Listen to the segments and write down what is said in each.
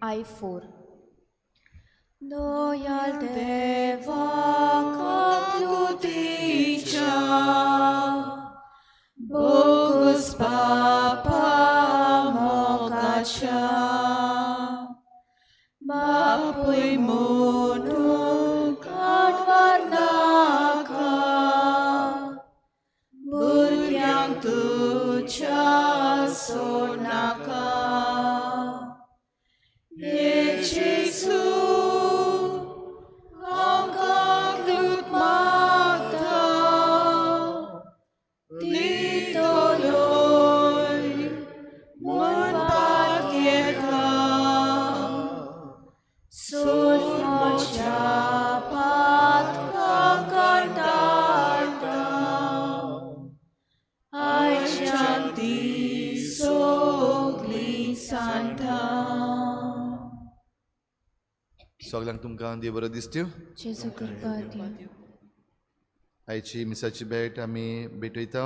I4. दयाळ देवा काकलुतीच्या bogus पापा मोगाच्या बापूय म्हणून काडवार नाका भुरग्यांक तुज्या सोडनाका. हे जेजू हांव काकलूत मागता दितलोय म्हूण पातयेता सोड म्हज्या पातकां कंटाळटा आयच्यान ती सगळीं सांडटा. सगळ्यांक तुमकां देव बरो दिसत्यो. जेजू कृपा दी. आयची मिसाची भेट आमी भेटयता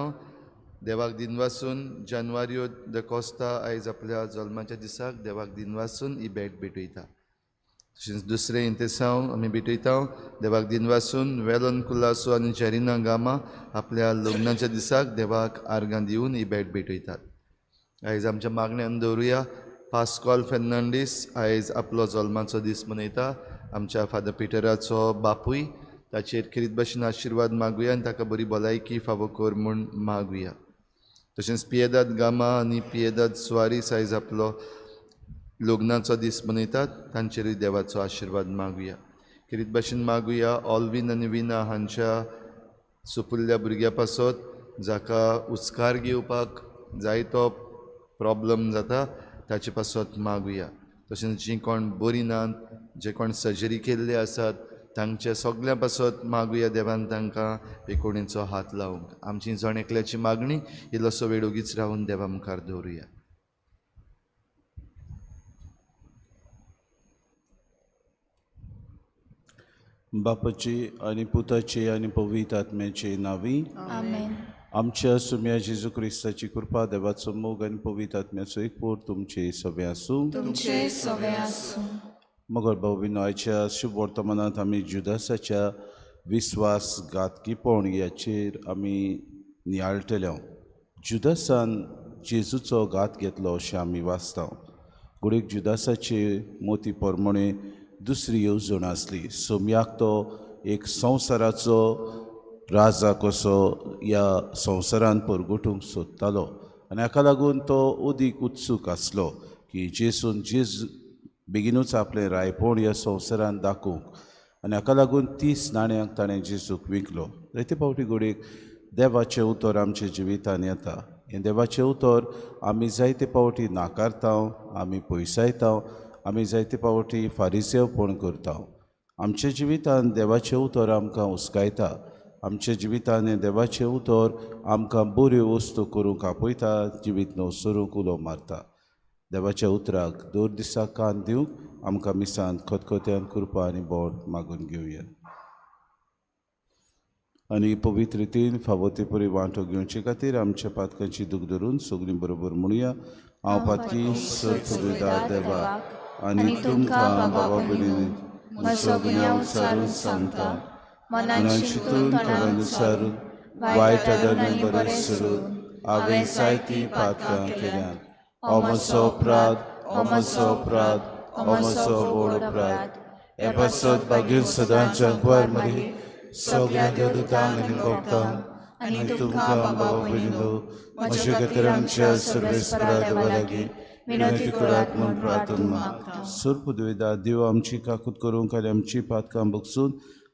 देवाक दिनवासून. जानेवारियो the Costa आयज आपल्या जल्माच्या दिसाक देवाक दिनवासून ही भेट भेटयता. तशेंच दुसरें इंतेसांव आमी भेटयता देवाक दिनवासून. वेलन कुलासो आनी जेरिना गामा आपल्या लग्नाच्या दिसाक देवाक आर्गां दिवन ही भेट भेटयतात. आयज आमच्या मागण्यान दवरुया. पास्कॉल फेर्नांडीस आयज आपलो जल्माचो दीस मनयता. आमच्या फादर पिटराचो बापूय, ताचेर खेरीत भाशेन आशिर्वाद मागुया आनी ताका बरी भलायकी फावो कर म्हूण मागुया. तशेंच पियेदाद गामा आनी पियेदाद सुवारीस आयज आपलो लग्नाचो दीस मनयतात, तांचेरूय देवाचो आशिर्वाद मागुया. खेरीत भाशेन मागुया ऑलवीन आनी विना हांच्या सुपुल्ल्या भुरग्या पासत, जाका उस्कार घेवपाक जायतो प्रॉब्लम जाता, ताचे पासत मागुया. तशेंच जीं कोण बरीं नात, जे कोण सर्जरी केल्ले आसात, तांच्या सगळ्यां पासत मागुया देवान तांकां पेकोणेचो हात लावंक. आमची जण एकल्याची मागणी इल्लोसो वेळ ओगीच रावन देवा मुखार दवरुया. बापाची आनी पुताची आनी पवित्र आत्म्याची नांवी आमेन. आमच्या सुम्या जेजू क्रिस्ताची कृपा, देवाचो मोग आनी पवित्र आत्म्याचो एकवट तुमचे सगळे आसूं. तुमचे सगळे आसूं. मगर भाऊ भयणीनो, आयच्या शुभ वर्तमानांत आमी जुदासाच्या विस्वासघातकीपण ह्याचेर आमी नियाळटले. जुदासान जेजूचो घात घेतलो अशें आमी वाचता. घडयेक जुदासाचे मोती प्रमाणे दुसरी येवजण आसली. सोम्याक तो एक संवसाराचो राजा कसो ह्या संवसारान परगटूंक सोदतालो आनी हाका लागून तो अदीक उत्सूक आसलो की जेजून जेजू बेगिनूच आपलें रायपण ह्या संवसारान दाखोवंक आनी हाका लागून 30 नाण्यांक ताणें जेजूक विकलो. जायते फावटी घडयेक देवाचें उतर आमच्या जिवितान येता. हें देवाचें उतर आमी जायते फावटी नाकारता, आमी पयसायता, आमी जायते फावटी फारिसेवपण करता. आमच्या जिवितान देवाचें उतर आमकां हुस्कायता. आमच्या जिवितान हें देवाचें उतर आमकां बऱ्यो वस्तू करूंक आपयता, जिवीत नवसरूंक उलो मारता. देवाच्या उतराक दर दिसा कान दिवंक आमकां मिसान खतखत्यान कृपा आनी बोट मागून घेवया आनी पवित्र रितीन फावो ते परी वांटो घेवचे खातीर आमच्या पातकांची दूख धरून सगळीं बरोबर म्हणुया. हांव पातकी सर्व देवा आनी तुमकां बाबा भयणींनी म्हजो गुन्यांव उच्चारून सांगता. मनान चिंतून तोंडान उच्चारून वायट आदरणे बरें सोडून हांवें जायतीं पातकां केल्यांत. हो म्हजो अपराध, हो म्हजो अपराध, हो म्हजो व्हड अपराध. हे पासत भागीर सदांच्या कुवार मरी सगळ्या देवदूतांक आनी भक्तांक आनी तुमकां बाबा भयणींनो म्हज्या खातीर आमच्या सर्वेस्परा देवा लागीं विनंती करात म्हूण प्रार्थना मागता. सुर्पुदवेदा देव आमची काकूत करूंक आनी आमची पातकां बगसून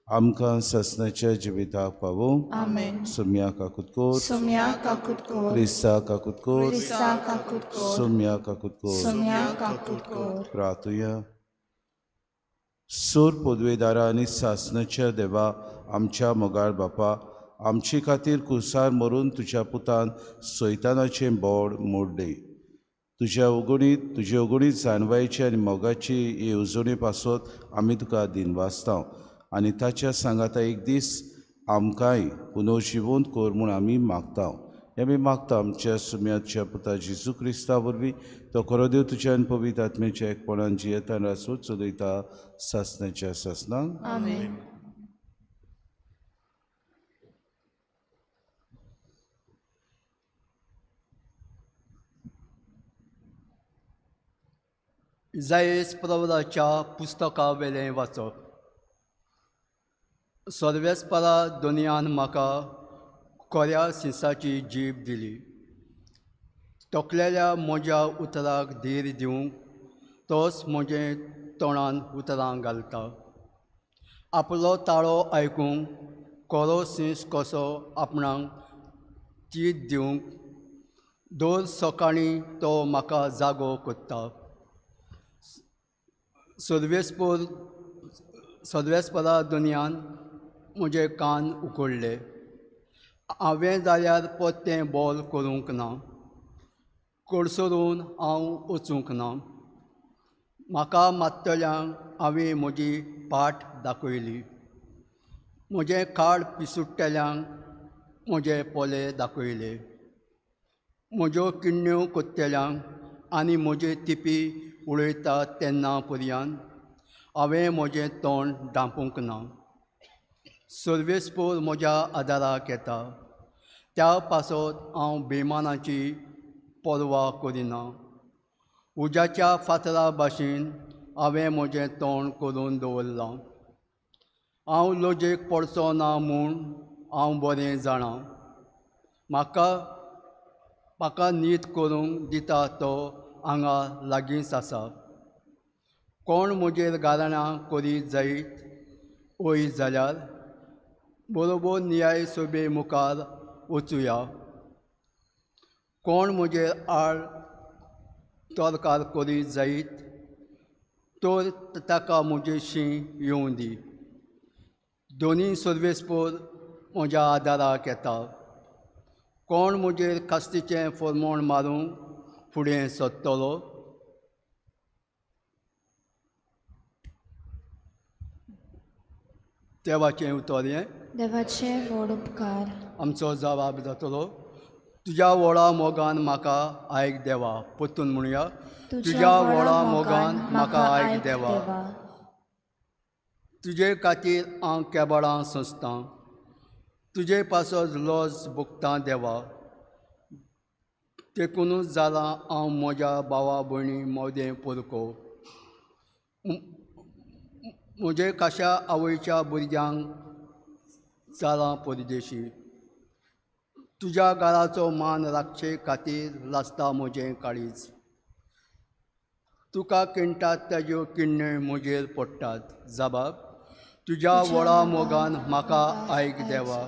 आमकां ससनाच्या जिविताक पावोवंक. आमेन. सोम्या काकूत कोर. सोम्या काकूत कोर. क्रिस्ता काकूत कोर. क्रिस्ता काकूत कोर. सोम्या काकूत कोर. सोम्या काकूत कोर. प्रार्थुया. सोर पदवेदारा आनी सासनाच्या देवा, आमच्या मोगाळ बापा, आमचे खातीर कुसार मरून तुज्या पुतान सैतानाचें बोड मोडलें. तुजे अगुणीत जाणवायची आनी मोगाची येवजणे पासत आमी तुका दिनवासता आनी ताच्या सांगाता एक दीस आमकांय पुनर्जिवंत कर म्हूण आमी मागता. हें आमी मागता आमच्या सुम्याच्या पुता जेजू क्रिस्ता वरवीं, तो खरो देव तुज्या आनी पवित्र आत्म्याच्या एकपणान जियेता रासो चलयता सासणाच्या सासणाक. आमेन. इजायस प्रवराच्या पुस्तका वेलें वाचप. सर्वेस्परा दोनयान म्हाका कोऱ्या सिंसाची जीब दिली. तोखलेल्या म्हज्या उतराक धीर दिवंक तोच म्हजें तोंडान उतरां घालता. आपलो ताळो आयकूंक कोरो सींस कसो आपणाक चीत दिवंक दर सकाळीं तो म्हाका जागो करता. सर्वेस्परा दुनियान म्हजे कान उकडले. हांवें जाल्यार परतें बोल करूंक ना, कडसरून हांव वचूंक ना. म्हाका मारतल्यांक हांवें म्हजी पाट दाखयली, म्हजें खाड पिसुट्टल्यांक म्हजे पोले दाखयले. म्हज्यो किण्ण्यो कोत्तल्यांक आनी म्हजे तिपी उलयता तेन्ना पर्यान हांवें म्हजें तोंड धांपूंक ना. सर्वेस्पोर म्हज्या आदाराक येता, त्या पासत हांव बेमानाची पर्वा करिना. उज्याच्या फातरा भाशेन हांवें म्हजें तोंड करून दवरलां. हांव लजेक पडचो ना म्हूण हांव बरें जाणां. म्हाका म्हाका नीत करूंक दिता तो हांगा लागींच आसा. कोण म्हजेर गाराणां करीत जायत वय जाल्यार बरोबर न्याय सभे मुखार वचुया. कोण म्हजेर आड तोरकार करीत जायत तर ताका म्हजेशी येवं दी. दोनी सर्वेस्पोर म्हज्या आदाराक येता. कोण म्हजेर कास्तीचें फॉर्मोण मारूंक फुडें सरतलो? देवाचें उतर हें. देवाचे व्हड उपकार. आमचो जवाब जातलो. तुज्या व्हडा मोगान म्हाका आयक देवा. परतून म्हणुया, तुज्या व्हडा मोगान म्हाका आयक देवा. तुजे खातीर हांव केबाळां सोंसतां, तुजे पासत लज भोगतां देवा. देखुनूच जालां हांव म्हज्या भावा भयणी मदें पोरको. म्हजे खाशा आवयच्या भुरग्यांक जालां परदेशी. तुज्या घराचो मान राखचे खातीर लासता म्हजें काळीज. तुका किणटात ताज्यो किण्ण्यो म्हजेर पडटात. जबाब, तुज्या व्हडा मोगान म्हाका आयक देवा.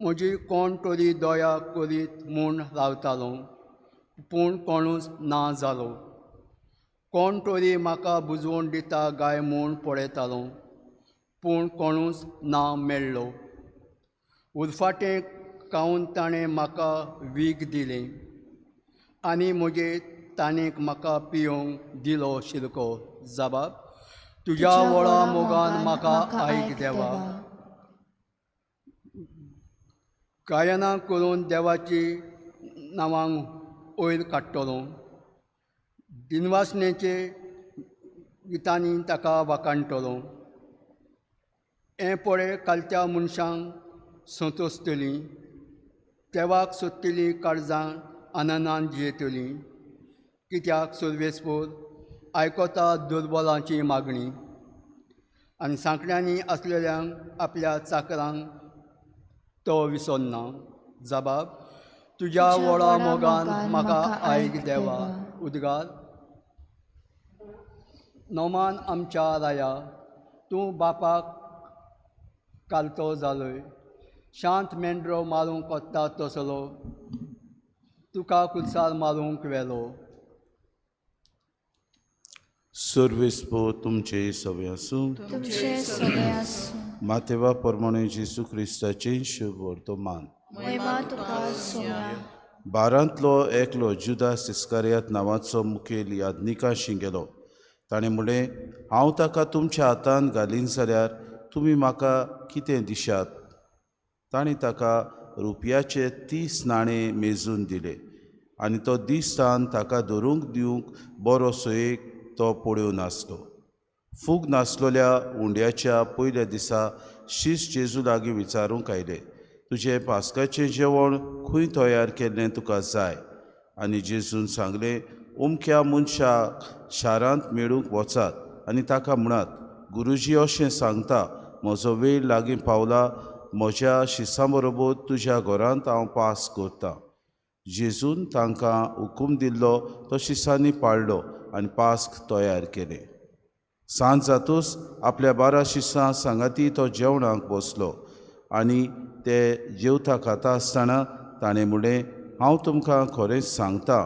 म्हजी कोण तरी दया करीत म्हूण रावतालो, पूण कोणूच ना जालो. कोण तरी म्हाका बुजवण दिता गाय म्हूण पळयतालो, पूण कोणूच ना मेळ्ळो. उरफाटें खावन ताणें म्हाका वीख दिलें आनी म्हजे ताणेक म्हाका पियोवंक दिलो शिरको. जबाब, तुज्या व्हडा मोगान म्हाका आयक देवा. गायनां करून देवाची नांवांक वयर काडटलो. दिनवासनेचे गितांनी ताका वाखाणटलो. हें पळय कालच्या मनशांक संतोसतलीं, देवाक सोदतलीं काळजां आनंदान जियेतलीं. कित्याक सर्वेस्पोर आयकता दुर्बलांची मागणी आनी सांकड्यांनी आसलेल्यांक आपल्या चाकरांक तो विसरना. जबाब, तुज्या व्हडा मोगान म्हाका आयक देवा. उद्गार. नोमान आमच्या राया, तूं बापाक कालतो जालोय. शांत मेंढरो मारूंक वता तसलो तुका कुलसार मारूंक व्हेलो. सर्वेस्पोर तुमचे सवे आसूं. तुमचे सवे आसूं. मातेवा प्रमाणे जेजू क्रिस्ताचें शुभ वर्तमान. महिमा तुका सोम्या. बारांतलो एकलो जुदास इस्कारियात नांवाचो मुखेल याज्ञिकाशी गेलो. ताणें म्हणलें, हांव ताका तुमच्या हातान घालीन जाल्यार तुमी म्हाका कितें दिशात? ताणें ताका रुपयाचे 30 नाणे मेजून दिले आनी तो दिसान ताका धरूंक दिवंक बरो सोयेक तो पळोवन आसलो. फूग नासलोल्या उंड्याच्या पयल्या दिसा शीस जेजू लागीं विचारूंक आयले, तुजें पास्काचें जेवण खंय तयार केल्लें तुका जाय? आनी जेजून सांगलें, अमक्या मनशाक शारांत मेळूंक वचात आनी ताका म्हणात, गुरुजी अशें सांगता, म्हजो वेळ लागीं पावला, म्हज्या शिसां बरोबर तुज्या घरांत हांव पास करतां. जेजून तांकां हुकूम दिल्लो तो शिसांनी पाळ्ळो आनी पास्क तयार केलें. सांज जातूच आपल्या 12 शिसां सांगाती तो जेवणाक बसलो आनी ते जेवता खाता आसतना ताणें म्हणलें, हांव तुमकां खरेंच सांगता,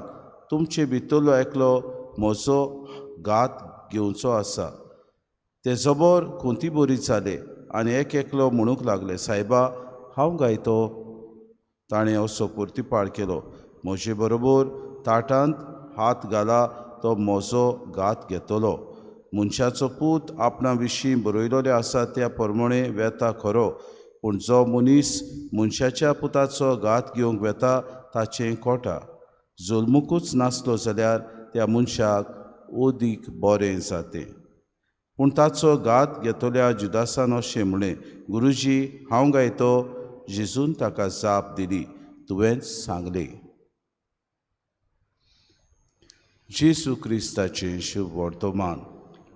तुमचे भितरलो एकलो म्हजो घात घेवचो आसा. ते जबर खुंती बरी जाले आनी एक एकलो म्हणूंक लागले, सायबा हांव गायतो. ताणें असो प्रतिपाळ केलो, म्हजे बरोबर ताटांत हात घाला तो म्हजो घात घेतलो. मनशाचो पूत आपणा विशीं बरयलोले आसा त्या प्रमाणे वेता खरो, पूण जो मनीस मनशाच्या पुताचो घात घेवंक वेता ताचें कोटा. जल्मुकूच नासलो जाल्यार त्या मनशाक अदीक बरें जातें. पूण ताचो घात घेतल्या जुदासान अशें म्हणलें, गुरुजी हांव गायतो. जेजून ताका जाप दिली, तुवेंच सांगलें. जेजू क्रिस्ताचें शुभ वर्तमान.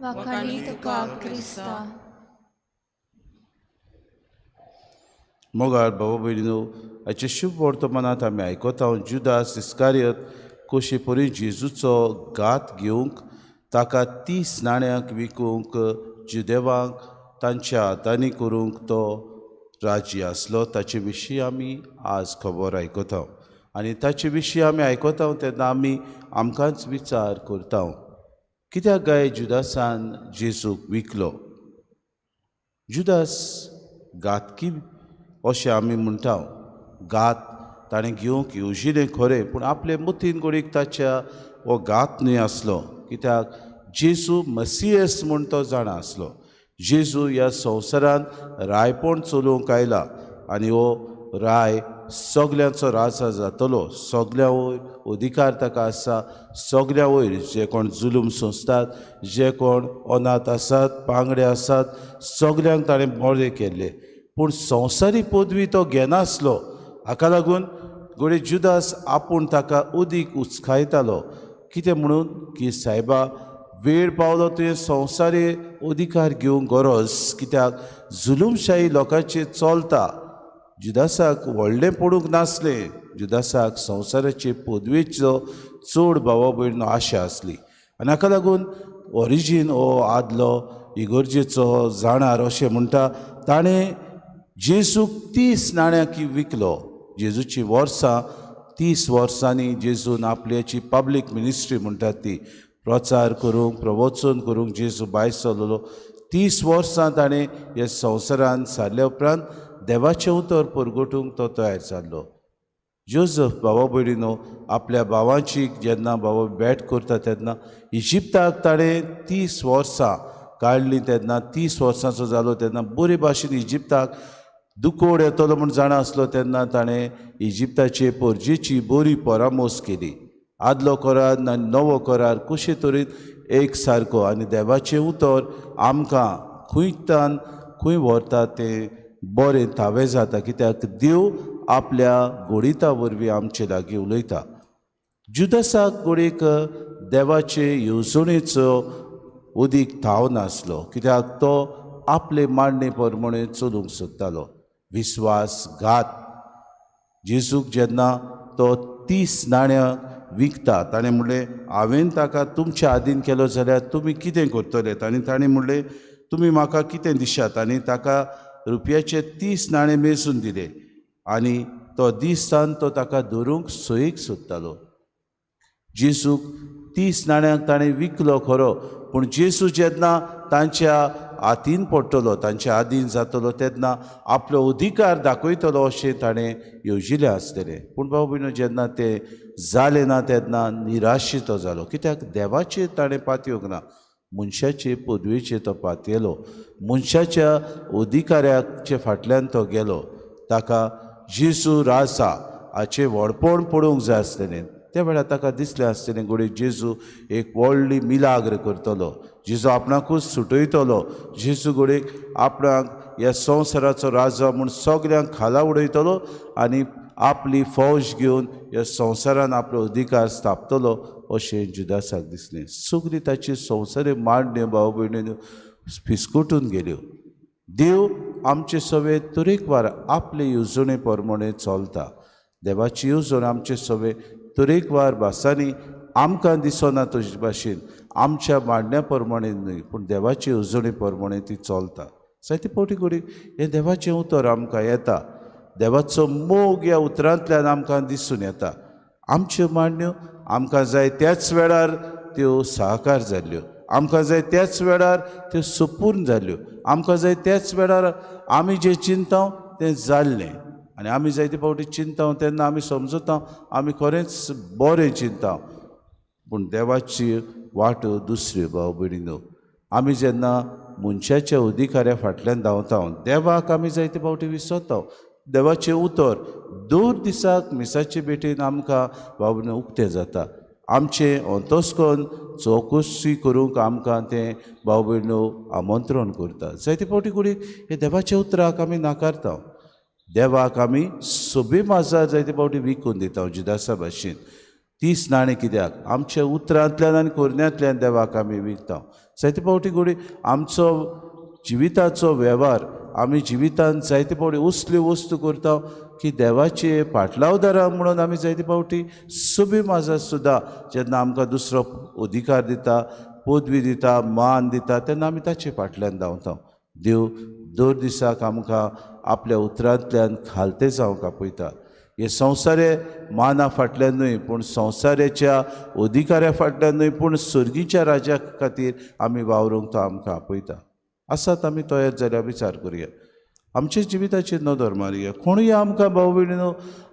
वाखाणी तुका क्रिस्ता. मोगाळ बाबा भयणीनो, हाचे शुभ वर्तमानांत आमी आयकता जुदास इस्कारियत कशे परी जेजूचो घात घेवंक ताका 30 नाण्यांक विकूंक जुदेवांक तांच्या हातांनी करूंक तो राजी आसलो. ताचे विशीं आमी आज खबर आयकता आनी ताचे विशीं आमी आयकता तेन्ना आमी आमकांच विचार करता, कित्याक काय जुदासान जेजूक विकलो? जुदास घातकी अशें आमी म्हणटा. घात ताणें घेवंक येवजिलें खरें, पूण आपले मतीन गोडीक ताच्या हो घात न्हय आसलो, कित्याक जेजू मसियस म्हूण तो जाणा आसलो. जेजू ह्या संवसारांत रायपण चलोवंक आयला आनी हो राय सगल्यांचो राजा जातलो, सगल्या वयर अधिकार ताका आसा, सगल्या वयर जे कोण जुलूम सोंसतात, जे कोण अनाथ आसात, पांगडे आसात, सगल्यांक ताणें बरें केल्लें. पूण संवसारी पदवी तो घेनासलो. हाका लागून घडये जुदास आपूण ताका अदीक उचकायतालो, कितें म्हणून की सायबा वेळ पावलो तुवें संवसारी अधिकार घेवंक गरज, कित्याक जुलूमशाही लोकांचेर चलता. जुदासाक व्हडलें पडूंक नासलें, जुदासाक संवसाराचे पदवेचो चड भावा भयणो आशा आसली आनी हाका लागून ओरिजीन हो आदलो इगर्जेचो जाणार अशें म्हणटा, ताणें जेजूक 30 नाण्यांक विकलो. जेजूची वर्सां 30 वर्सांनी जेजून आपल्याची पब्लीक मिनिस्ट्री म्हणटात ती प्रचार करूंक, प्रवचन करूंक जेजू भायर सरलो. 30 वर्सां ताणें ह्या संवसारान सारल्या उपरांत देवाचें उतर परगटूंक तो तयार जाल्लो. जोजफ भावा भयणीनो आपल्या भावांची जेन्ना बाबा भेट करता तेन्ना इजिप्ताक ताणें 30 वर्सां काडलीं. तेन्ना 30 वर्सांचो जालो तेन्ना बरे भाशेन इजिप्ताक दुकोड येतलो म्हूण जाणा आसलो. तेन्ना ताणें इजिप्ताचे परजेची बरी परामोस केली. आदलो करार आनी नवो करार कशे तरेन एक सारको आनी देवाचें उतर आमकां खंयतान खंय व्हरता तें बरें थावें जाता, कित्याक देव आपल्या गोडिता वरवीं आमचे लागीं उलयता. जुदासाक गोडयेक देवाचे येवजणेचो अदीक थाव नासलो, कित्याक तो आपले मांडणे प्रमाणे चलूंक सोदतालो. विस्वासघात. जेजूक जेन्ना तो 30 नाण्यां विकता ताणें म्हणलें, हांवें ताका तुमच्या आदीन केलो जाल्यार तुमी कितें करतले? आनी ताणें म्हणलें, तुमी म्हाका कितें दिशात? आनी ताका रुपयाचे 30 नाणे मेजून दिले आनी तो दिसान तो ताका धरूंक सोयीक सोदतालो. जेजूक 30 नाण्यांक ताणें विकलो खरो, पूण जेजू जेन्ना तांच्या हातीन पडटलो, तांच्या आदीन जातलो तेन्ना आपलो अधिकार दाखयतलो अशें ताणें येवजिलें आसतलें. पूण भाव भयणो जेन्ना तें जालें ना तेन्ना निराशी तो जालो, कित्याक देवाचेर ताणें पातयेवंक ना, मनशाचे पदवेचेर तो पातयेलो, मनशाच्या अधिकाऱ्याचे फाटल्यान तो गेलो. ताका जेजू राजा हाचें व्हडपण पळोवंक जाय आसलेलें. त्या वेळार ताका दिसलें आसतलें घडये जेजू एक व्हडली मिलाग्र करतलो, जेजू आपणाकूच सुटयतलो, जेजू घडये आपणाक ह्या संवसाराचो राजा म्हूण सगल्यांक खाला उडयतलो आनी आपली फौज घेवन ह्या संवसारान आपलो अधिकार स्थापतलो अशें जुदासाक दिसलें. सगळी ताची संवसारी मांडण्यो भाव भयणीनो फिसकुटून गेल्यो. देव आमचे सवे तरेकवार आपले येवजणे प्रमाणे चलता. देवाची येवजण आमचे सवे तरेकवार भासांनी आमकां दिसना तशे भाशेन आमच्या मांडण्या प्रमाणे न्हय, पूण देवाची येवजणे प्रमाणे ती चलता. जायते फावटी घडये हें देवाचें उतर आमकां येता, देवाचो मोग ह्या उतरांतल्यान आमकां दिसून येता. आमच्यो मांडण्यो आमकां जाय त्याच वेळार त्यो साकार जाल्ल्यो, आमकां जाय त्याच वेळार त्यो सपूर्ण जाल्ल्यो, आमकां जाय त्याच वेळार आमी जें चिंता तें जाल्लें. आनी आमी जायते फावटी चिंता तेन्ना आमी समजता आमी खरेंच बरें चिंता, पूण देवाची वाट दुसरी. भाव भयणीनो, आमी जेन्ना मनशाच्या अधिकाऱ्या फाटल्यान धांवता देवाक आमी जायते फावटी विसरता. देवाचें उतर दर दिसाक मिसाचे भेटेन आमकां भाव भयणीनो उक्तें जाता. आमचें अंतस्कन चवकशी करूंक आमकां तें भाव भयणीनो आमंत्रण करता. जायते फावटी घडये हे देवाच्या उतराक आमी नाकारता, देवाक आमी सोबी माजार जायते फावटी विकून दिता. जुदासा भाशेन 30 नाणें कित्याक आमच्या उतरांतल्यान आनी कोरण्यांतल्यान देवाक आमी विकता. जायते फावटी घडये आमचो जिविताचो वेव्हार आमी जिवितांत जायते फावटी असल्यो वस्तू करता की देवाचे पाटलावदारां म्हणून आमी जायते फावटी सोबी माजार सुद्दां जेन्ना आमकां दुसरो अधिकार दिता, पदवी दिता, मान दिता तेन्ना आमी ताचे फाटल्यान धांवता. देव दर दिसाक आमकां आपल्या उतरांतल्यान खालते जावंक आपयता. हे संवसारे माना फाटल्यान न्हय, पूण संवसाराच्या अधिकाऱ्या फाटल्यान न्हय, पूण सर्गीच्या राज्या खातीर आमी वावरूंक तो आमकां आपयता. आसात आमी तयार जाल्यार विचार करुया, आमच्या जिविताचेर नदर मारुया. कोणूय आमकां भाव भयणीनो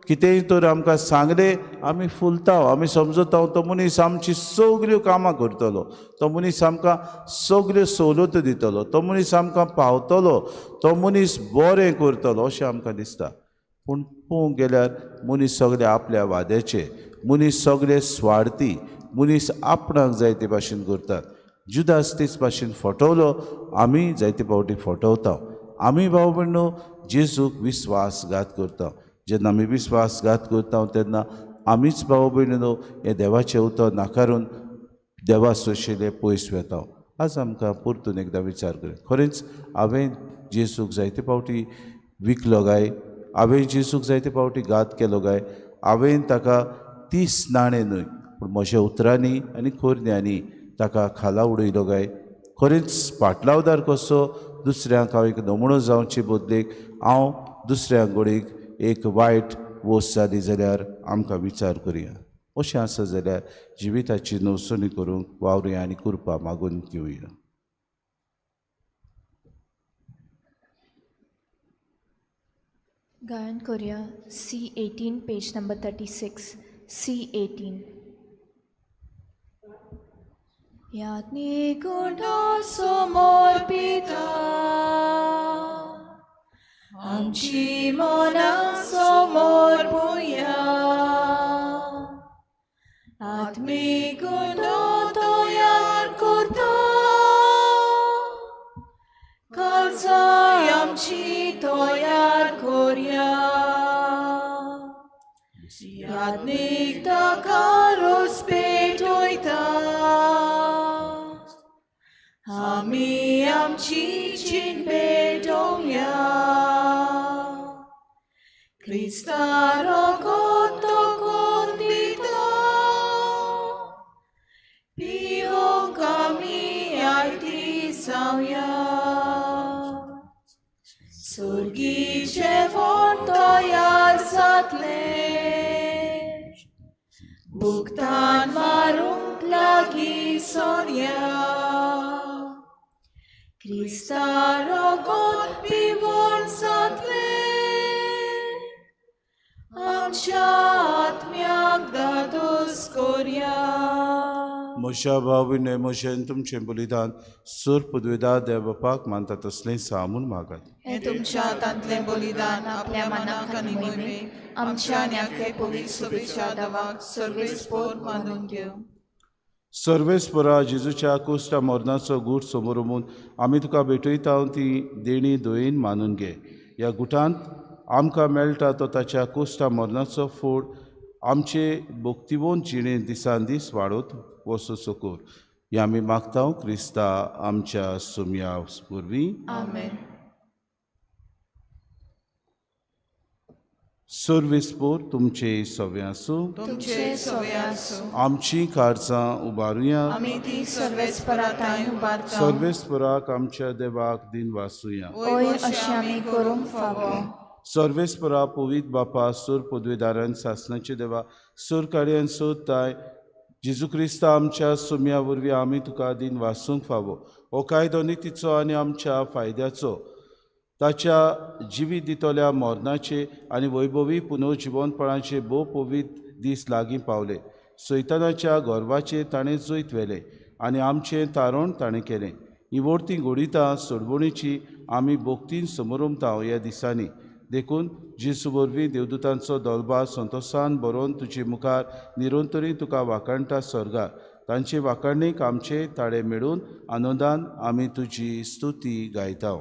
कितेंय तर आमकां सांगलें आमी फुलता, आमी समजता तो मनीस आमची सगल्यो कामां करतलो, तो मनीस आमकां सगल्यो सवलत्यो दितलो, तो मनीस आमकां पावतलो, तो मनीस बरें करतलो अशें आमकां दिसता. पूण पळोवंक गेल्यार मनीस सगळे आपल्या वाद्याचे, मनीस सगळे स्वार्थी, मनीस आपणाक जाय ते भाशेन करतात. जुदास तेच भाशेन फटवलो, आमी जायते फावटी फटवता. आमी भाव भयणीनो जेजूक विस्वासघात करता. जेन्ना आमी विस्वासघात करता तेन्ना आमीच भाव भयणीनो हें देवाचें उतर नाकारून देवा सोशिल्ले पयस वेता. आज आमकां परतून एकदां विचार करूं, खरेंच हांवें जेजूक जायते फावटी विकलो काय? हांवें जेजूक जायते फावटी घात केलो काय? हांवें ताका 30 नाणें न्हय पूण म्हज्या उतरांनी आनी कोरण्यांनी ताका खाला उडयलो काय? खरेंच पाटलावदार कसो दुसऱ्यांक हांव एक नमुनो जावचे बदलेक हांव दुसऱ्या घडयेक एक वायट वस्त जाली जाल्यार आमकां विचार करुया. अशें आसा जाल्यार जिविताची नवसणी करूंक वावरुया आनी कृपा मागून घेवया. गायन करुया C18 page number 36. C18. याज्ञी गुणो समोर पिता आमची मनां समोर पुया, आत्मीक गुणो तयार करता, काळजां आमची तयार करया, याज्ञीक ताका रोस पेटयता, आमी आमची चीन पेटोवया, क्रिस्ता रगत तोखून दिता, पिवंक आमी आयती जावया, सुर्गी जेवण तयार जातलें, भुगतान मारूंक लागीं सोन्या, क्रिस्ता रगत पिवन जातलें, आमच्या आत्म्याक दादोस करया. म्हज्या भाव विनय म्हजें तुमचें बलिदान सूर पदवेदार देव बापाक मानता तसलें सा म्हूण मागात. हें तुमच्या हातांतलें बलिदान आपल्या मनाक आनी मोहिमेक आमच्या आनी आख्खे पवित्र सभेच्या दावाक सर्वेस्पोर मानून घेवं. सर्वेस्परा जेजूच्या कुश्टा मरणाचो गूट समोर म्हूण आमी तुका भेटयता ती देणी दयेन मानून घे. ह्या गुटांत आमकां मेळटा तो ताच्या कुश्टा मरणाचो फोड आमचे भक्तिवंत जिणेंत दिसान दीस वाडत वचूं सकोर. हें आमी मागता क्रिस्ता आमच्या सुमया वरवीं. आमेन. सर्वेस्पोर तुमचे सवे आसूं. तुमचे सवे आसूं. आमची कार्जां उबारुया. आमी ती सर्वेस्परा तांय उबारता. सर्वेस्पराक आमच्या देवाक दिन वासुया. ओय अशें आमी करूंक फावो. सर्वेस्परा पवित्र बापा सूर पदवेदारान सासणाचे देवा सूर कार्यान सोदताय जेजू क्रिस्ता आमच्या सुमया वरवीं आमी तुका दिन वासूंक फावो. हो कायदो नितीचो आनी आमच्या फायद्याचो ताच्या जिवीत दितल्या मरणाचे आनी वैभवी पुनर्जिवनपणाचे भोव पवित्र दीस लागीं पावले. सैतानाच्या गर्वाचेर ताणें जैत व्हेलें आनी आमचें तारण ताणें केलें. ही वर्ती घडितां सोडवणीची आमी भक्तीन समरमता ह्या दिसांनी. देखून जेजू वरवीं देवदूतांचो दलबा संतोसान बरोवन तुजे मुखार निरंतरी तुका वाखाणटा स्वर्गार. तांचे वाखाणीक आमचे ताळे मेळून आनंदान आमी तुजी स्तुती गायता.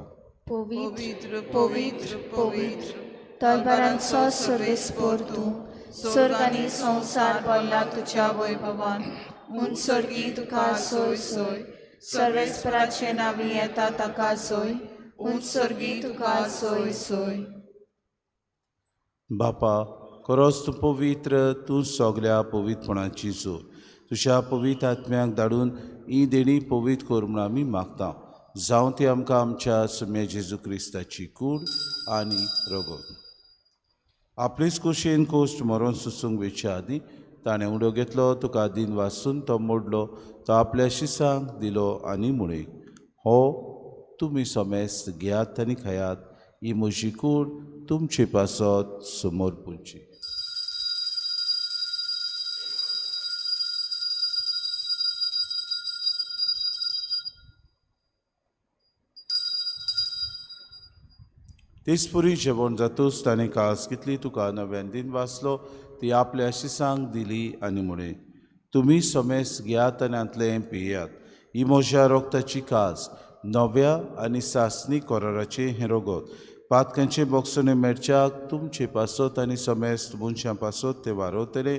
पवित्र पवित्र पवित्र तलवारांचो सर्वेस्पोर तूं स्वर्ग आनी संवसार भरला तुज्या वैभवान. उंच स्वर्गी तुका सोय सोय. सर्वेस्पराचे नांवी येता ताका सोय. उंच स्वर्गी तुका सोय सोय. बापा खरोच तूं पवित्र, तूं सगल्या पवित्रपणाची जोर. तुज्या पवित्र आत्म्याक धाडून ही देणी पवित्र कर म्हूण आमी मागता. जावं ती आमकां आमच्या सुम्या जेजू क्रिस्ताची कूड आनी रगत. आपलेच कुशीन कोश्ट मरोन सुसूंक वेचे आदीं ताणें उडो घेतलो, तुका दिन वासून तो मोडलो, तो आपल्या शिसांक दिलो आनी म्हळें, हो तुमी समेस्त घेयात आनी खायात, ही म्हजी कूड तुमचे पासत समोर पुरची. तेचपुरी जेवण जातूच ताणें कास घेतली, तुका नव्यान दिन वाचलो, ती आपल्या शिसांक दिली आनी म्हळें, तुमी समेस्त घेयात आनी हांतलें पियात, ही म्हज्या रोगताची कास नव्या आनी सासणी कराराचें हें रगत. पातकांचे बोगसणे मेळच्याक तुमचे पासत आनी समेस्त मनशां पासत ते वारवतले.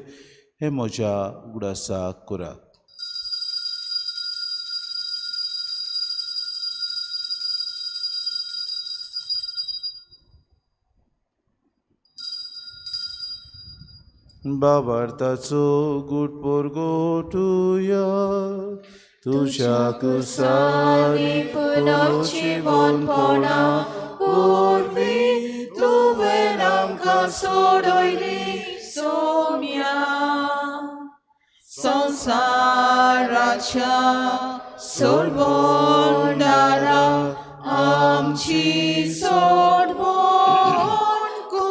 हें म्हज्या उगडासाक करात. बाबार्थाचो गुट पोरगोटुया तुज्या कुसानी पुनर्जिवनपणा वरवीं तुवें आमकां सोडयली सोम्या. संवसाराच्या सोडवणारा आमची सोडवण कर.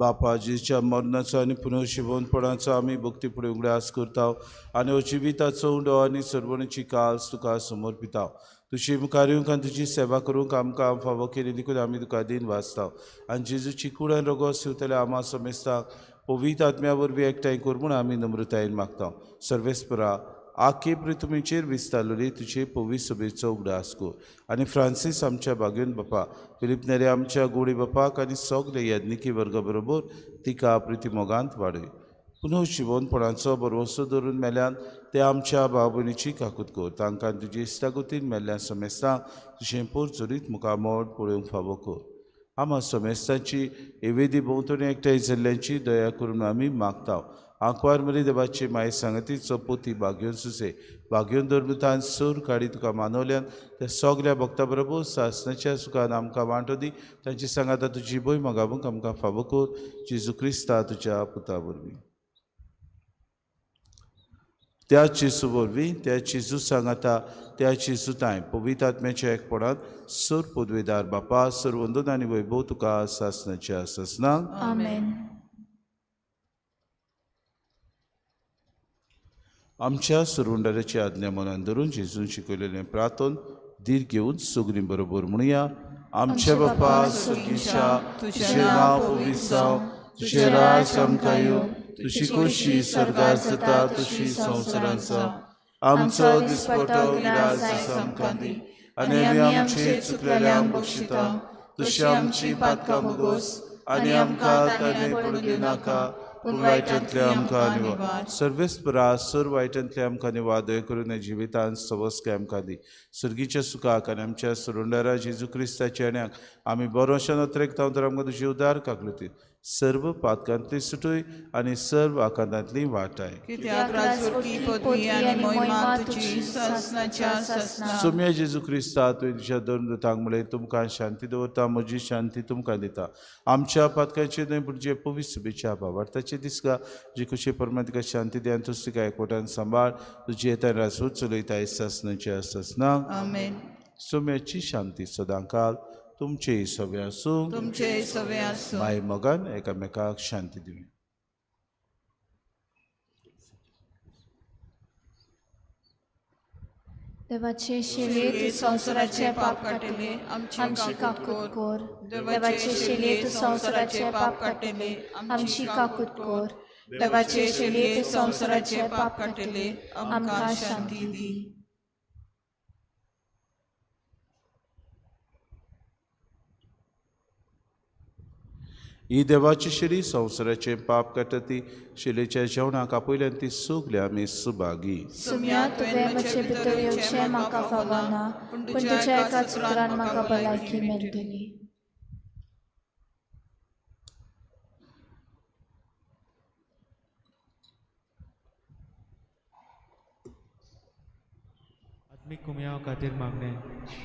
बापाजीच्या मरणाचो आनी पुनर्जिवनपणाचो आमी भक्ती फुडें उगडास करता आनी हो जिविताचो उंडो आनी सरवणीची कास तुका समर्पिता. तुजी मुखार येवंक आनी तुजी सेवा करूंक आमकां फावो केली देखून आमी तुका दिन वाचता. आनी जेजूची कूड आनी रगत शिंवतल्या आमा समेस्तांक पवित्र आत्म्या वरवीं एकठांय कर म्हूण आमी नम्रतायेन मागता. सर्वेस्परा आखे पृथ्वीचेर विस्तारलेली तुजे पवित्र सभेचो उगडास कर आनी फ्रांसीस आमच्या बागेवन बापा, फिलीप नेरे आमच्या गोडी बापाक आनी सगले याज्ञिकी वर्गा बरोबर तिका प्रिती मोगांत वाडय. पुनर्जिवनपणाचो भरवंसो धरून मेल्यान ते आमच्या भाव भयणीची काकूत कर. तांकां तुजी इश्टागतीन मेल्ल्या समेस्तांक तुजें पोरचोरीत मुखामळ पळोवंक फावो कर. आमा समेस्तांची एवेदी भोंवतणी एकठांय जाल्ल्यांची दया करून आमी मागता. आंकवार मरी देवाची माय सांगतीचो पोती बागयोन सुसे बागयोन धर्मतान सूर काडी तुका मानवल्यान त्या सगल्या भक्ता बरोबर सासणाच्या सुखान आमकां वांटो दी. तांची सांगाता तुजी भंय मगावूंक आमकां फावो कर. जेजू क्रिस्ता तुज्या पुता वरवीं. त्या जेजू वरवीं, त्या जेजू सांगाता, त्या जेजू तांय पवित्र आत्म्याच्या एकपणांत सूर पदवेदार बापा सूर वंदन आनी वैभव तुका सासणाच्या सासणाक. आमेन. आमच्या सुरुंडाराची आज्ञा मनान धरून जेजून शिकयलेलें प्रार्थन धीर घेवन सगळीं बरोबर म्हणुया. आमच्या बापा स्वर्गीच्या, तुजें नांव पवित्र जावं, तुजें राज आमकां येवं, तुजी खोशी स्वर्गार जाता तशी संवसारांत जावं. आमचो दिसपटो गिरास दीस आमकां दी आनी आमी आमचे चुकलेल्यांक बक्षिता तशी आमची पातकां भोगोस आनी आमकां ताणें पडूं दिनाका, पूण वायटांतले आमकां निवार. सर्वेस्परा सर वायटांतले आमकां निवार, दया करून ह्या जिवितांत सवस्काय आमकां दी. सर्गीच्या सुखाक आनी आमच्या सुरुंडारा जेजू क्रिस्ताच्या येण्याक आमी बरोशान अत्रेकता तर आमकां तुजी उदार काकलुती सर्व पातकांतली सुटूय आनी सर्व आकांतांतली वाटाय. कित्याक राजवटी पदवी आनी मोहिमा तुजी सासणाच्या सासणा. सोम्या जेजू क्रिस्ता, तुवें तुज्या दोन दुतांक म्हणलें, तुमकां शांती दवरता, म्हजी शांती तुमकां दिता. आमच्या पातकांचे न्हय पूण जे पवित्र सुबेच्या भावार्थाचे दिसका जे खुशे प्रमाण तुका शांती दी आनी तुज तुका एकवटान सांबाळ. तुजी येता राजवट चलयता सासणाच्या सासणां. आमेन. सोम्याची शांती सदांकाल तुमचे सगळे आसूं, तुमचे सगळे आसूं. माय मोगान एकामेकाक शांती दिवया. देवाचे शेलये तूं संवसाराचे पाप काडटले, आमची काकूत कर. देवाचे शेलये तूं संवसाराचे पाप काडटले, आमची काकूत कर. देवाचे शेलये तूं संवसाराचे पाप काडटले, आमकां शांती दी. ही देवाची शिरी संवसाराचे पाप काडटा ती शिलेच्या जेवणाक आपयल्यान ती सगळी आमी सुभागी. सुम्या, तुवें म्हजे भितर येवचें म्हाका फावना, पूण तुज्या एकाच उतरान म्हाका भलायकी मेळटली. आत्मीक कुमयाव खातीर मागणें.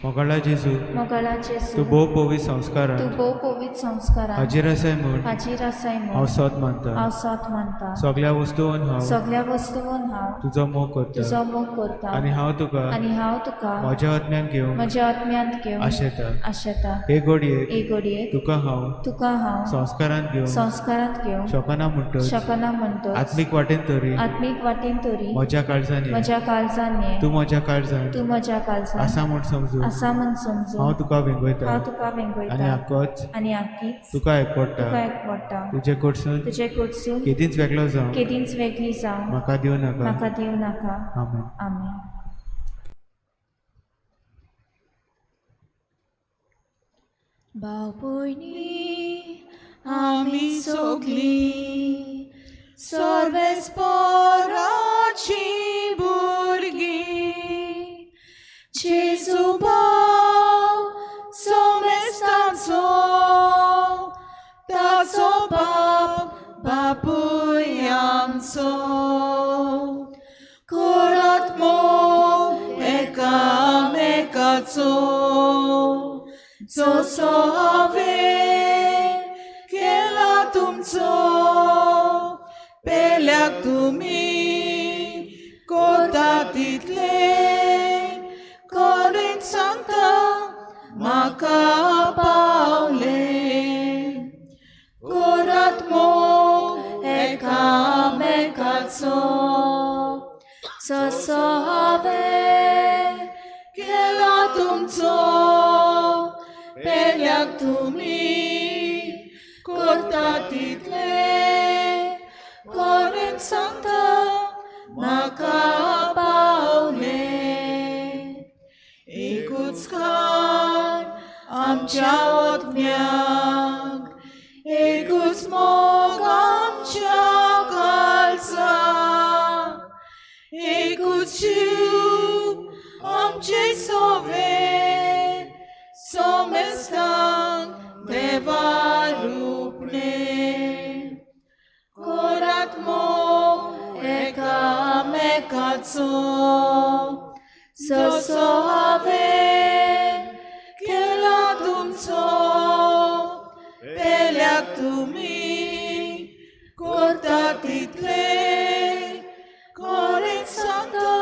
मोगाळा जेजू, मोगाळा जेजू, तूं भोव पवित्र संस्कारान तूं भोव पवित्र संस्कारान हाजीर आसाय म्हूण हाजीर आसाय हांव म्हूण सोद मानता. हांव सोद मानता. सगळ्या वस्तून हांव सगळ्या वस्तून हांव तुजो मोग करता तुजो मोग करता आनी हांव तुका आनी हांव तुका म्हज्या आत्म्यान घेवंक म्हज्या आत्म्यांत घेवन आशेता. आशेता. हे घडयेक हे घडयेक तुका हांव तुका हांव संस्कारांत घेवंक संस्कारांत घेवंक शकना म्हणटच शकना म्हणटच आत्मीक वाटेन तरी आत्मीक वाटेन तरी म्हज्या काळजान ये. म्हज्या काळजान ये. तूं म्हज्या काळजान तूं म्हज्या काळजान आसा म्हूण समजून आसा म्हूण समजून हांव तुका वेंगयता हांव तुका आनी वेंगयता आकोच आनी आकीच तुका एकवटा. तुका एकवटा. तुजे कडसून तुजे कडसून केदींच वेगळो जावं केदींच वेगळी जावं म्हाका दिवं नाका. म्हाका दिवं नाका. आमेन. आमेन. भाव-भयणी, आमी सगळीं सर्वेस्पराची भुरगीं, जेजू भाव सोमेस्तांचो, ताचो बाप बापूय आमचो. करात मोग एकामेकाचो जसो हांवें केला तुमचो, पेल्याक तुमी करता तितलें करीत सांगता म्हाका पावलें. करात मोग एकामेकाचो जसो हांवें केला तुमचो, पेल्याक तुमी करता तितलें करीत सांगता म्हाका पावलें. एकूच खाण आमच्या आत्म्याक, एकूच मोग आमच्या काळजाक, एकूच जीव आमचे सोवे सोमेस्तान देवा रूपणे. करात मोग एकामेकाचो जसो हांवें केला तुमचो, पेल्याक तुमी करता तितलें करीत सांगता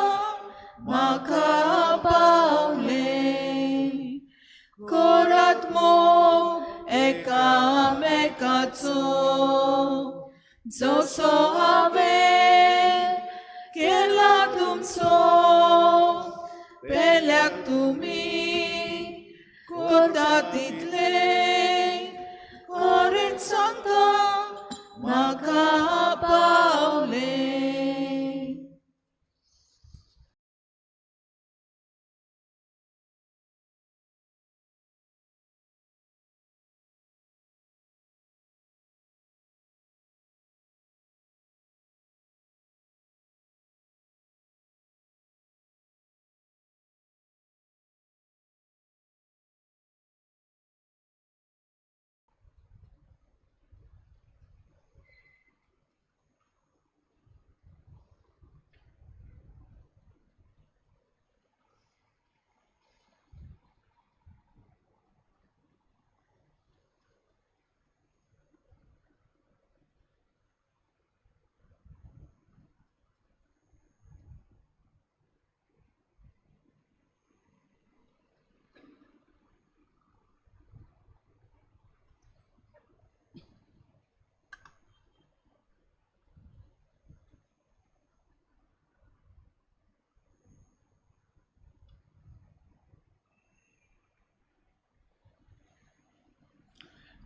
म्हाका पावलें. करात मोग एकामेकाचो जसो हांवें केला कित्याक तुमी करता तितलें खरेंच सांगता म्हाका पावलें.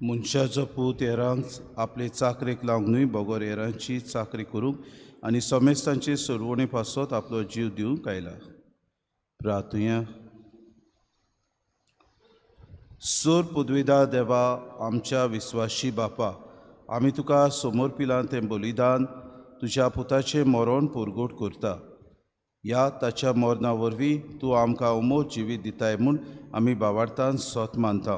मनशाचो पूत हेरांक आपले चाकरेक लावंक न्हय बगर हेरांची चाकरी करूंक आनी समेस्तांचे सोडवणे पासत आपलो जीव दिवंक आयला. प्रार्थुया. सोर पुदविदा देवा, आमच्या विस्वाशी बापा, आमी तुका समर्पिलां तें बलिदान तुज्या पुताचें मरण पुरगोट करता. ह्या ताच्या मरणा वरवीं तूं आमकां अमोर जिवीत दिताय म्हूण आमी बावार्थान सोत मानता.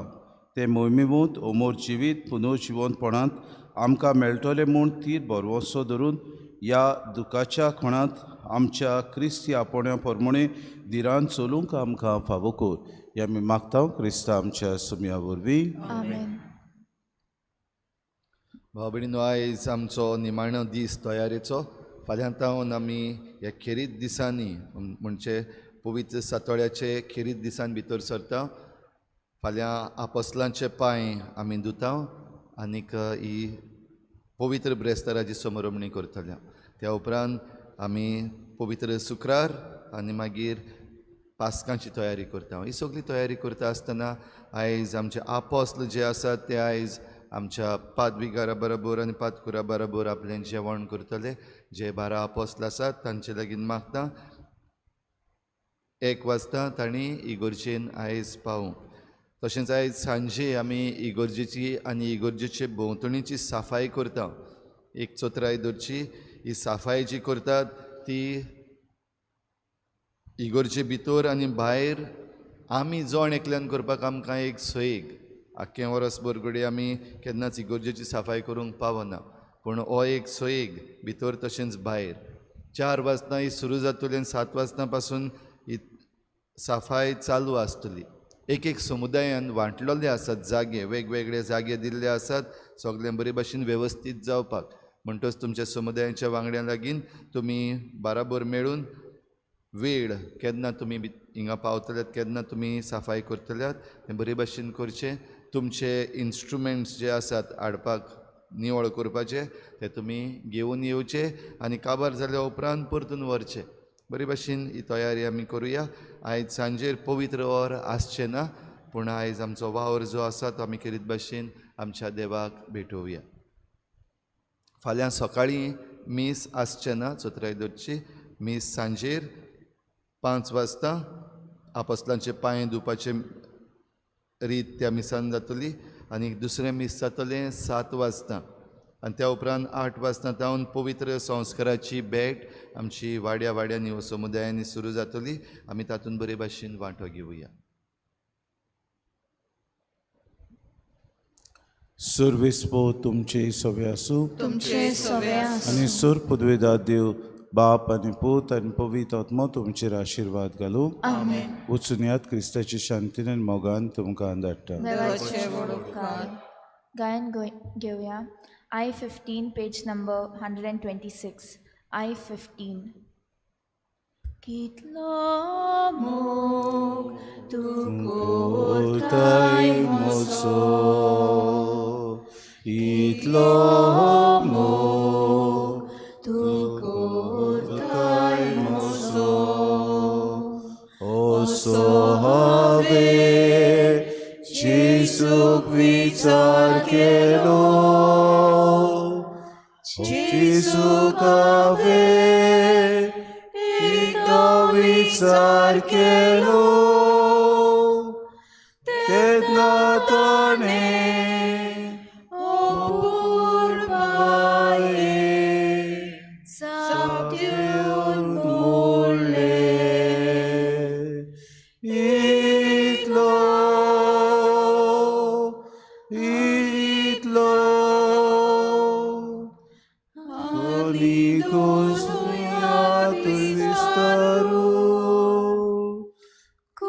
तें मोहिमेमूत अमोर जिवीत पुनर्जिवनपणांत आमकां मेळटलें म्हूण तीर भरवंसो धरून ह्या दुखाच्या खणांत आमच्या क्रिस्ती आपोवण्या प्रमाणे धिरान चलूंक आमकां फावो कर. ह्या आमी मागता क्रिस्ता आमच्या सुम्या वरवीं. आमेन. भाव भयणीनो, आयज आमचो निमाणो दीस तयारेचो. फाल्यां तावन आमी ह्या खेरीत दिसांनी म्हणजे पवित्र सातोळ्याचे खेरीत दिसान भितर सरता. फाल्यां आपोसलांचे पांय आमी धुता आनीक ही पवित्र ब्रेस्ताराची समरमणी करतले. त्या उपरांत आमी पवित्र शुक्रार आनी मागीर पास्कांची तयारी करता. ही सगळी तयारी करता आसतना आयज आमचे आपोस्ल जे आसात ते आयज आमच्या पादविगारा बरोबर आनी पादकुरा बरोबर आपलें जेवण करतले. जे 12 आपोस्ल आसात तांचे लागीं मागता 1 वाजता तांणी इगोर्जेन आयज पावूं. तशेंच आयज सांजे आमी इगोर्जेची आनी इगोर्जेचे भोंवतणीची साफाय करता. एक चोत्राय दवरची. ही साफाय जी करतात ती इगोर्जे भितर आनी भायर आमी जण एकल्यान करपाक आमकां एक सोयीक. आख्खें वरसभर घडये आमी केन्नाच इगोर्जेची साफाय करूंक पावना, पूण हो एक सोयीक भितर तशेंच भायर. 4 वाजता ही सुरू जातली आनी 7 वाजता पासून ही साफाय चालू आसतली. एक एक समुदायान वांटलेले आसात जागे, वेगवेगळे जागे दिल्ले आसात सगळें बरे भाशेन वेवस्थीत जावपाक. म्हणटच तुमच्या समुदायाच्या वांगड्यां लागीं तुमी बाराबर मेळून वेळ केन्ना तुमी हिंगा पावतल्यात, केन्ना तुमी साफाय करतल्यात तें बरे भाशेन करचें. तुमचे इन्स्ट्रुमेंट्स जे आसात हाडपाक निवळ करपाचे ते तुमी घेवन येवचे आनी काबार जाल्या उपरांत परतून व्हरचे. बरे भाशेन ही तयारी आमी करुया. आयज सांजेर पवित्र or आसचें ना, पूण आयज आमचो वावर जो आसा तो आमी खेरीत भाशेन आमच्या देवाक भेटोवया. फाल्यां सकाळीं मीस आसचें ना, चोत्राय दवरची. मीस सांजेर 5 वाजता आपोस्लांचे पांय धुवपाचे रीत त्या मिसान जातली आनी दुसरें मीस जातलें 7 वाजता आनी त्या उपरांत 8 वाजता जावन पवित्र संस्काराची भेट आमची वाड्या वाड्यांनी व समुदायांनी सुरू जातली. आमी तातूंत बरे भाशेन वांटो घेवया. सर्वेस्पो तुमचे सवे आसूं, तुमचे सवे आसूं. आनी सोर पुदवेदा देव बाप आनी पूत आनी पवित्र आत्मो तुमचेर आशिर्वाद घालूं. आमेन. वचून यात क्रिस्ताची शांतीन आनी मोगान तुमकां धाडटा. देवाचे व्हड उपकार. गायन घेवया. I-15 page number 126. I-15. कितलो मोग तूं कोरताय म्हजो, इतलो मोग तूं कोरताय म्हजो, असो हांवें जेजूक विचार केलो जेजूक हांवें एकदां विचार केलो तेन्ना ताणें अपुरबायेन जाप दिवन मोडलें इतलो इतलो आनी कुसुयात विस्तारू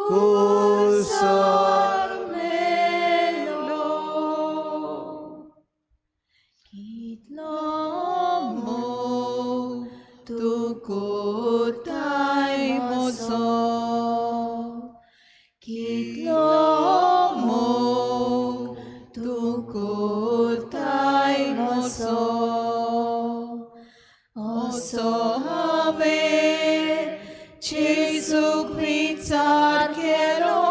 कुसार मेलो कितलो मोग तूं कोताय म्हजो कितलो मोग तूं कोताय म्हजो असो हांवें जेजूक विचार केलो.